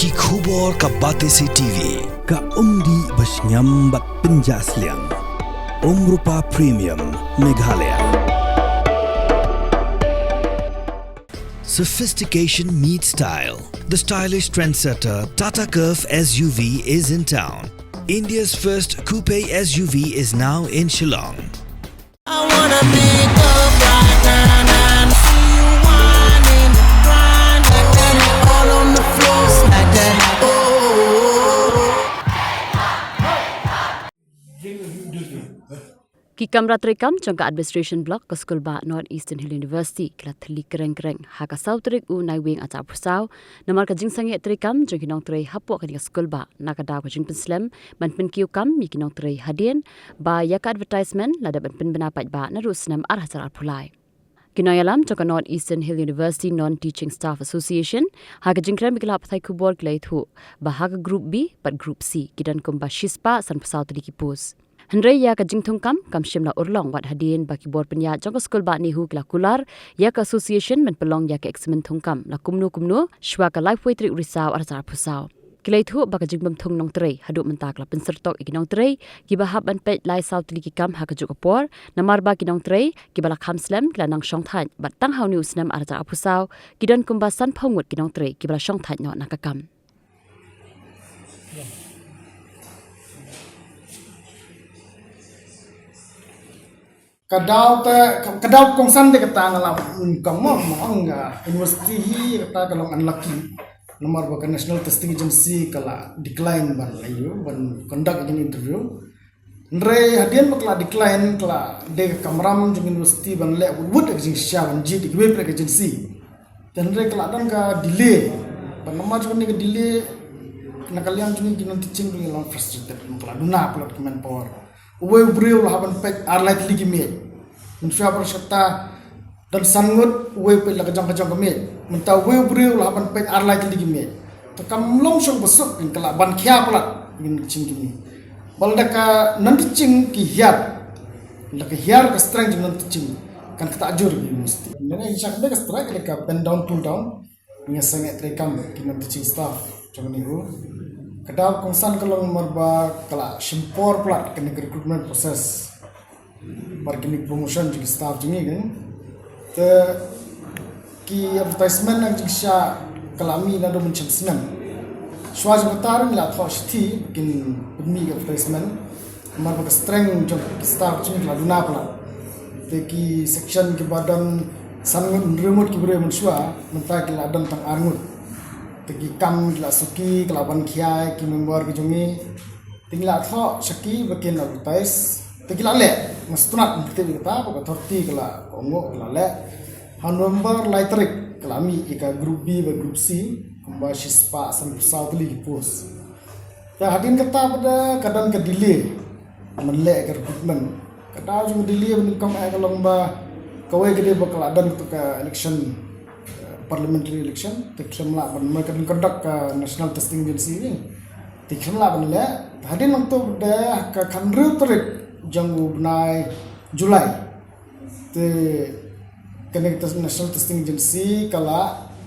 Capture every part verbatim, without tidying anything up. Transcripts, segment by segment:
Ki khubor ka Batesi T V. Ka umdih ba shngiam bad pynjah sliang. Umrupa Premium Meghalaya. Sophistication meets style. The stylish trendsetter Tata Curvv S U V is in town. India's first coupe S U V is now in Shillong. I wanna make up right now, now. See you whining, grinding, all on the floor, like that. Oh. Ki kamra treikam jong ka Administration Block ka skulbah North Eastern Hill University ki la thylli kreng kreng ha ka saw tarik u Naiwieng arhajar arphew saw namar ka jingsangeh treikam jong ki nongtrei hapoh kane ka skulbah na ka daw ka jingpynslem ban pynkiew kam ïa ki nongtrei hadien ba ïa ka advertisement la dep ban pynbna paidbah naduh u snem arhajar arphew lai. Ki nongïalam jong ka North Eastern Hill University Non-Teaching Staff Association ha ka jingkren bad ki lad pathai khubor ki la ïathuh ba ha ka Group B bad Group C ki don kumba shispah sanphew saw tylli ki post. Hynrei ïa ka jingthung kam kam shym la urlong wat hadien ba ki bor pynïaid jong ka skulbah NEHU ki la kular ïa ka association ban pynlong ïa ka eksamin thung kam la kumno kumno shwa ka laiphew tarik u Risaw arhajar arphew saw. Ki la ïathuh ba ka jingbymthung nongtrei haduh mynta ka la pynsyrtok ïa ki nongtrei kiba hap ban peit lai saw tylli ki kam ha kajuh ka por namar ba ki nongtrei kiba la kham slem ki la nang shongthait bad tang ha une u snem arhajar arphew saw ki don kumba sanphew ngut ki nongtrei kiba la shongthait noh na ka kam. Ka daw te, ka daw kongsan te kata nga la, mm, kong mo, mo nga university hi kata ka long unlucky. Namar ba ka National Testing Agency ka la decline ban la ïoh ban conduct an interview. Hynrei hadien ba ka la decline ka la dei ka kamram jong university ban leh wut wut ka jingshisha ban jied da kiwei pat ka agency. Te hynrei ka la don ka delay. Ban namar jong kane ka delay na ka liang jong ngi ki non teaching ki long frustrated, ka la duna palat ka manpower. Uwei u briew u la hap ban peit ar lai tylli ki miej. Mynshuwa ba shata don san ngut, uwei u peit la ka jong ka jong ka miej. Mynta uwei u briew u la hap ban peit ar lai tylli ki miej. Te kam long shong ba suk, ka la ban khia palat, ngin ka jingkynmaw. Ba lada ka non teaching ki hiar, la ka hiar ka strength jong non teaching, kan ktah jur ki university. Nane hi shak ka strike, ka pen down, pull down. Nga sangeh treikam ki non teaching staff jong NEHU. Ka daw kongsan ka long namar ba ka la shim por palat kane ka recruitment process. Bad kine ki promotion jong ki staff jong ngi kan. Te ki advertisement na ka jingshisha ka la mih naduh mynshem snem. Shuwa jong kata ruh ngi la thoh shithi ba kin pynmih ki advertisement. Namar ba ka strength jong ki staff jong ngi ki la duna palat. Te ki section kiba don san ngut hynriew ngut ki briew mynshuwa, mynta ki la don tang ar ngut. Te ki kam ki la suki, ki la ban khia ïa ki member ki jong ngi. Te ngi la thoh sha ki ba kin advertise. Te ki la leh, nga sngewtynnat ban tip ïa kata ba ka authority ka la kohnguh ka la leh. Ha November lai tarik ka la mih ïa ka group B bad group C, kumba shispah sanphew saw tylli ki post. Te hadien kata pat de ka don ka delay ban leh ka recruitment. Ka daw jong ka delay ba nyngkong eh ka long ba kawei ka dei ba ka la don ka election, eh, parliamentary election, te khlem lah ban, namar ka don conduct ka National Testing Agency ni. Te khlem lah ban leh, hadien nangta pat de ka khathynriew tarik jong u bnai July. Te kane ka National Testing Agency ka la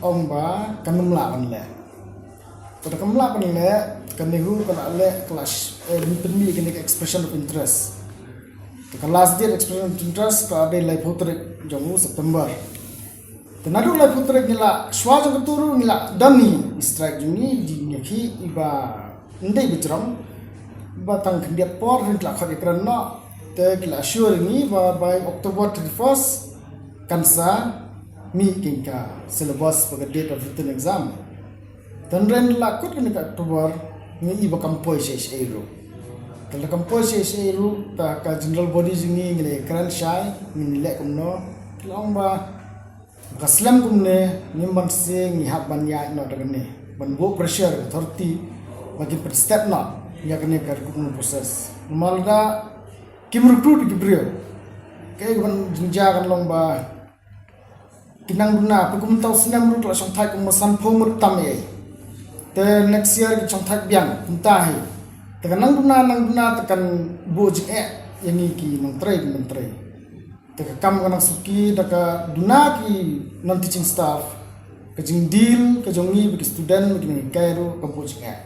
ong ba kan ym lah ban leh. Te da kam lah ban leh, ka NEHU ka la leh, ka la sh-, eh, pynmih kane ka expression of interest. Te ka last date expression of interest ka dei laiphew tarik jong u September. Te naduh laiphew tarik ngi la, shuwa jong kata ruh ngi la don hi strike jong ngi, jingïakhih iba ym dei ba jrong. Ba tang khyndiat por ruh ngi la khot ïakren noh. Te ki la assure ngi ba by October thirty-first kan sa mih kane ka syllabus ba ka date of written exam. Te hynrei la kut kane ka October ngi i ba kam poi shaei shaei ruh. Te la kam poi shaei shaei ruh, te ka general body jong ngi ngi la ïakren shai, ngin leh kumno. Te la ong ba ka slem kumne, ngim banse ngi hap ban ïaid noh da kane. Ban buh pressure authority ba kin pynstet noh ïa kane ka recruitment process. Namar lada kim recruit ki briew, kaei kaban jingjia kan long ba ki nang duna, phi, kumta u snem ruh la shongthait kumba sanphew ngut tam ei. Te next year ki shongthait biang, kumta hi. Te ka nang duna, nang duna te kan buh jingeh ïa ngi ki nongtrei, ki nongtrei. Te ka kam ka nang suki da ka duna ki non teaching staff. Ka jingdeal ka jong ngi bad ki student bad ki nonghikai ruh kam pat jingeh.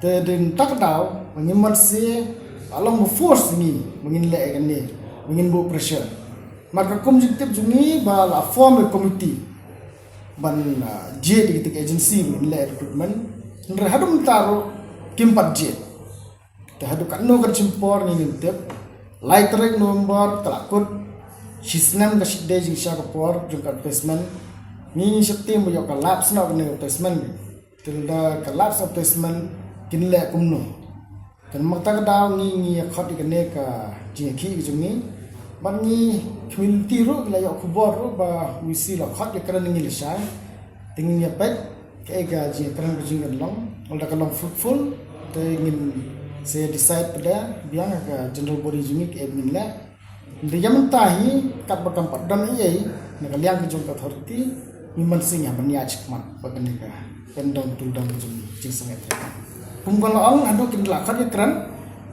Te dei na kata ka daw ba ngim man se ba long ba force ngi ba ngin leh kane, ba ngin buh pressure. Namar ka kum jingtip jong ngi ba la form a committee ban, ah, jied ïa kita ki agency ba ngin leh recruitment. Hynrei haduh mynta ruh kim pat jied. Te haduh katno kan shim por ngi ngim tip. Lai tarik November ka la kut shi snem ka shiphew jingshai ka por jong ka advertisement. Ngi ngi sheptieng ba ïoh ka lapse noh kane ka advertisement. Te lada ka lapse advertisement kin leh kumno? Te namar kata ka daw ngi ngi ïa khot ïa kane ka jingïakhih ka jong ngi. Bad ngi community ruh ki la ïoh khubor ruh ba VC la khot ïakren ngi lashai. Te ngin ïa peit kaei ka jingïakren ka jong ngi kan long. Lada ka long fruitful te ngin sa decide pat biang ha ka general body jong ngi kaei ba ngin leh. Hynrei ïa mynta hi katba kam pat don ei ei na ka liang ka jong ka authority, ngi mynsiem ïa ban ïaid shakhmat bad kane ka kyndon tyndong ka jong ngi, jingsngew treikam. Kum ka la ong haduh kin la khot ïakren,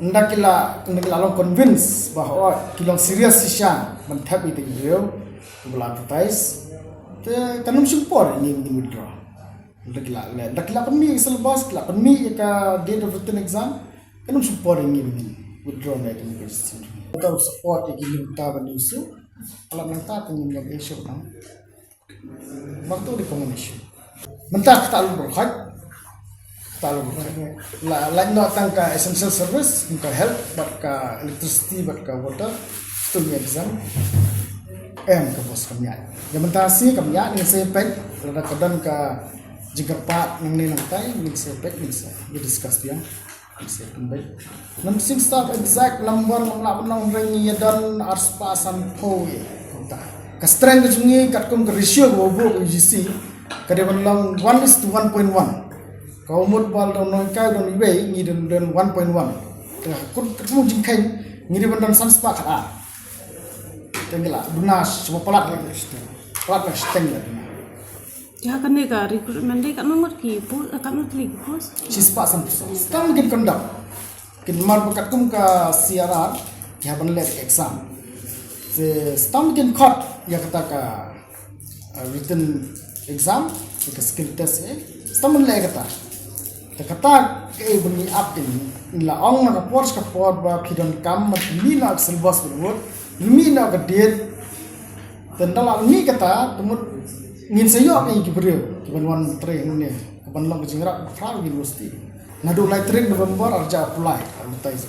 ynda ki la, ynda ki la long convince ba hooid ki long serious shisha ban thep ïa kita ki briew kiba la advertise, te kan ym shim por ïa ngi ban withdraw. Ynda ki la leh, ynda ki la pynmih ïa ka syllabus, ki la pynmih ïa ka date of written exam, kan ym shim por ïa ngi ban withdraw na ka registration. Ka support ïa ki mynta ban issue. Ka la mynta ka ngin ïa issue nang. Namar tu dei common issue. Mynta kata la bor khait. Kata la bor khait. La, la noh tang ka essential service, ka health bad ka electricity bad ka water. Kito ngi exam. Em ka bos kam ïaid. Ïa mynta shi kam ïaid, ngin sa peit lada ka don ka jingkyrpad nangne nangtai, ngin sa peit, ngin sa discuss biang. Ngin sa pynbeit. Ngam shym stop exact number ngam lah ban ong, hynrei ngi ïa don arspah sanphew ïa. Ka strength ka jong ngi katkum ka ratio kaba buh ka U G C, ka dei ban long one is to one point one. Ka mut ba la don nonghikai don iwei, ngi don, don one point one. Te katkum ka jingkheiñ ngi dei ban don sanspah khatar. Te ngi la duna shuwa palat la, palat la shiteng la duna. Ïa kane ka recruitment dei katno ngut ki post, eh, katno tylli ki post? Shispah sanphew saw. Sdang kin conduct. Kin, namar ba katkum ka C R R ki hap ban leh exam. Te sdang kin khot ïa kata ka, uh, written exam, ïa ka skill test, eh. Sdang ban leh kata. Te kata kaei ba ngi ap, ngi la ong na ka por sha ka por ba phi donkam ban mih noh ka syllabus ba mut, mih noh ka date. Te ynda la mih kata, te mut ngin sa ïoh ïa ki briew kiban wan trei hangne, kiban long ka jingïarap khraw ïa ka university. Naduh lai tarik November ar hajar apply, advertise.